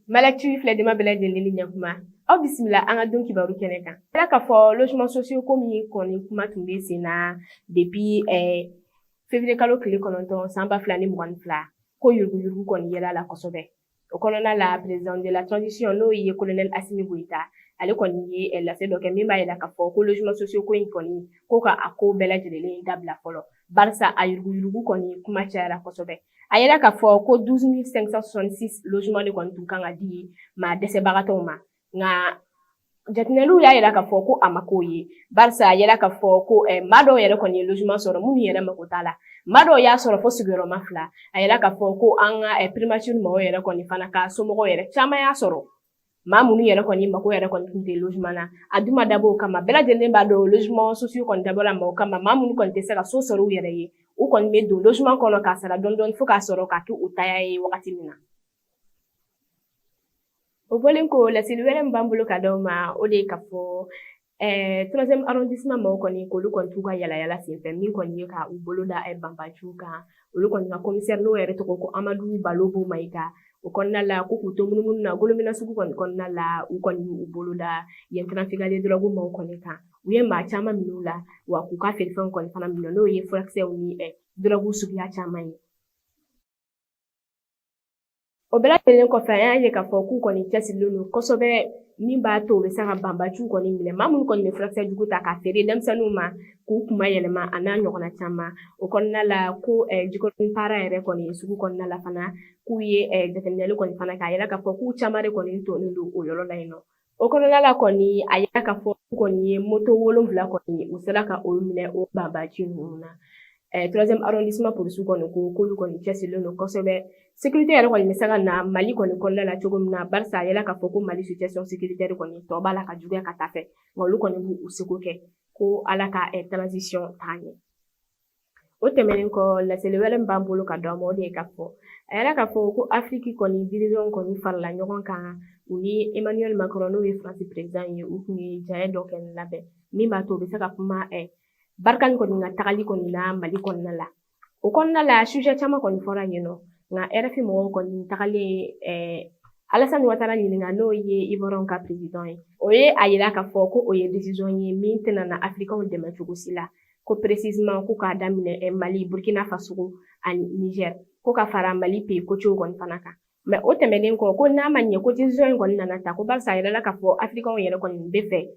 Malactu filɛjama bɛɛ lajɛlen ni ɲakuma, aw bisimila an ka don kibaru kɛnɛ kan. Ala k'a fɔ logement sociaux ko min kɔni kuma tun bɛ sen na depuis février kalo tile 9 san 2022, ko yuruguyurugu kɔni yɛlɛ la kosɛbɛ. O kɔnɔna la, président de la transition, n'o ye colonel Assimi Goïta, ale kɔni ye lase dɔ kɛ min b'a yira k'a fɔ ko logement sociaux ko in kɔni, ko ka a ko bɛɛ lajɛlen dabila fɔlɔ, barisa a yuruguyurugu kɔni kuma cayara kosɛbɛ. A yira k'a fɔ ko 12 566 logements de kɔni tun kan ka di maa dɛsɛbagatɔw ma, nka jateminɛliw y'a yira k'a fɔ ko a ma k'o ye, barisa a yira k'a fɔ ko maa dɔw yɛrɛ kɔni ye logement sɔrɔ minnu yɛrɛ mako t'a la, maa dɔw y'a sɔrɔ fo sigiyɔrɔma fila. A yira k'a fɔ ko an ka primature mɔgɔw yɛrɛ kɔni fana ka somɔgɔw yɛrɛ caman y'a sɔrɔ, maa minnu yɛrɛ kɔni mako yɛrɛ kɔni tun tɛ logement na. A dun ma dabɔ o kama. Bɛɛ lajɛlen b'a dɔn, logement sociaux kɔni dabɔla maaw kama, maa minnu kɔni tɛ se ka so sɔrɔ u yɛrɛ ye, u kɔni bɛ don logement kɔnɔ k'a sara dɔɔni dɔɔni fo k'a sɔrɔ k'a kɛ u taya ye wagati min na. O bɔlen ko, laseli wɛrɛ min b'an bolo ka d'aw ma, o de ye k'a fɔ troisième arrondissement maaw kɔni, k'olu kɔni t'u ka yalayala senfɛ, min kɔni ye ka u bolo da banbaciw kan. Olu kɔni ka commissaire, n'o yɛrɛ tɔgɔ ko Amadu Balobo Mayiga, o kɔnɔna la, ko k'u to munumunu na Golomina sugu kɔni kɔnɔna la, u kɔni y'u bolo da yen trafiquant de drogue maaw kɔni kan. U ye maa caman minɛ u la, wa k'u ka feerefɛnw kɔni fana minɛ, n'o ye furakisɛw ni drogue suguya caman ye. O bɛɛ lajɛlen kɔfɛ, an y'a ye k'a fɔ k'u kɔni cɛsirilen don kosɛbɛ, min b'a to u bɛ se ka banbaciw kɔni minɛ, maa minnu kɔni bɛ furakisɛ jugu ta k'a feere denmisɛnninw ma k'u kuma yɛlɛma, a n'a ɲɔgɔnna caman. O kɔnɔna la, ko Jikɔrɔni Para yɛrɛ kɔni sugu kɔnɔna la fana, k'u ye jateminɛli kɔni fana k'a yira k'a fɔ k'u caman de kɔni tonnen don o yɔrɔ la yen nɔ. O kɔnɔna la kɔni, a yira k'a fɔ k'u kɔni ye moto 7 kɔni, u sera ka o minɛ o banbaci ninnu na. Troisième arrondissement polisiw kɔni ko k'olu kɔni cɛsirilen don kosɛbɛ, sécurité yɛrɛ kɔni bɛ se ka na Mali kɔni kɔnɔna la cogo min na, barisa a yira k'a fɔ ko Mali situation sécuritaire kɔni tɔ b'a la ka juguya ka taa fɛ, nka olu kɔni b'u seko kɛ ko Ala ka transition taa ɲɛ. O tɛmɛnen kɔ, laseli wɛrɛ min b'an bolo ka d'aw ma, o de ye k'a fɔ a yɛrɛ k'a fɔ ko Afiriki kɔni dirigeants kɔni farala ɲɔgɔn kan, u ni Emmanuel Macron, n'o ye Faransi président ye, u tun ye jɛ dɔ kɛ labɛn min b'a to u bɛ se ka kuma Barkhane kɔni ka tagali kɔni na Mali kɔnɔna la. O kɔnɔna la, sujet caman kɔni fɔra yen nɔ, nka RFI mɔgɔw kɔni tagalen Alassane Ouattara ɲininka, n'o ye Ivoirien ka président ye, o ye a yira k'a fɔ ko o ye décision ye min tɛna na Africains dɛmɛ cogo si la, ko précisément ko k'a daminɛ Mali, Burkina Faso ani Niger, ko ka fara Mali pays côtiers kɔni fana kan. Mais o tɛmɛnen kɔ, ko n'a ma ɲɛ ko décision in kɔni nana ta, ko barisa a yirala k'a fɔ Africains yɛrɛ kɔni bɛ fɛ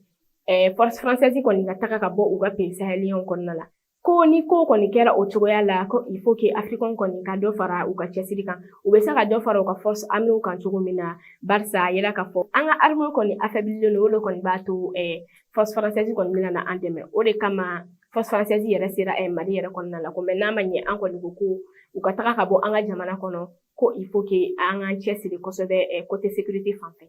force française kɔni ka taga ka bɔ u ka pays sahéliens kɔnɔna la, ko ni ko kɔni kɛra o cogoya la, ko il faut que Africains kɔni ka dɔ fara u ka cɛsiri kan, u bɛ se ka dɔ fara u ka force armée kan cogo min na, barisa a yira k'a fɔ an ka armée kɔni affaiblilen don, o de kɔni b'a to force française kɔni bɛna na an dɛmɛ. O de kama force française yɛrɛ sera Mali yɛrɛ kɔnɔna la. Ko mais n'a ma ɲɛ an kɔni ko ko u ka taga ka bɔ an ka jamana kɔnɔ, ko il faut que an k'an cɛsiri kosɛbɛ côté sécurité fan fɛ.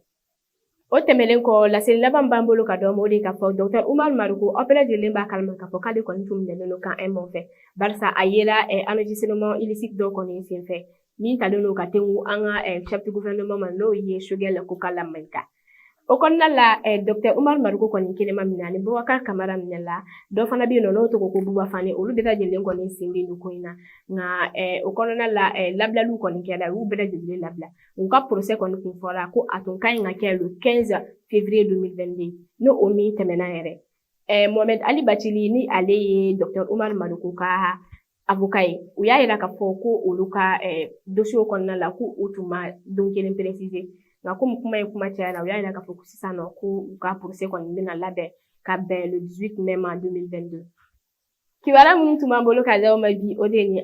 O tɛmɛnen kɔ, laseli laban b'an bolo ka d'aw ma, o de k'a fɔ docteur Umaru Mariko, aw bɛɛ lajɛlen b'a kalama k'a fɔ k'ale kɔni tun minɛlen don kan fɛ, barisa a yera enregistrement illicite dɔ kɔni senfɛ min talen don ka tengu an ka chef du gouvernement ma, n'o ye Choguel Kokalla Maïga. O kɔnɔna la, docteur Umaru Mariko kɔni kelen ma minɛ, ani Bubakar Kamara minɛla, dɔ fana bɛ yen nɔ n'o tɔgɔ ko Buba Fane. Olu bɛɛ lajɛlen kɔni sen bɛ nin ko in na. Nka o kɔnɔna la, labilaliw kɔni kɛra, u y'u bɛɛ lajɛlen labila. U ka procès kɔni kun fɔra ko a tun ka ɲi ka kɛ le 15 février 2022, n'o o min tɛmɛna yɛrɛ. Mohamed Ali Bathily, ni ale ye docteur Umaru Mariko ka avocat ye, u y'a yira k'a fɔ ko olu ka dossier kɔnɔna la, ko u tun ma don kelen préciser, nka komi kuma ye kuma cayara, u y'a yira k'a fɔ ko sisan nɔ, ko u ka procès kɔni bɛna labɛn ka bɛn le 18 mai ma 2022. Kibaruya minnu tun b'an bolo ka d'aw ma bi, o de ye nin.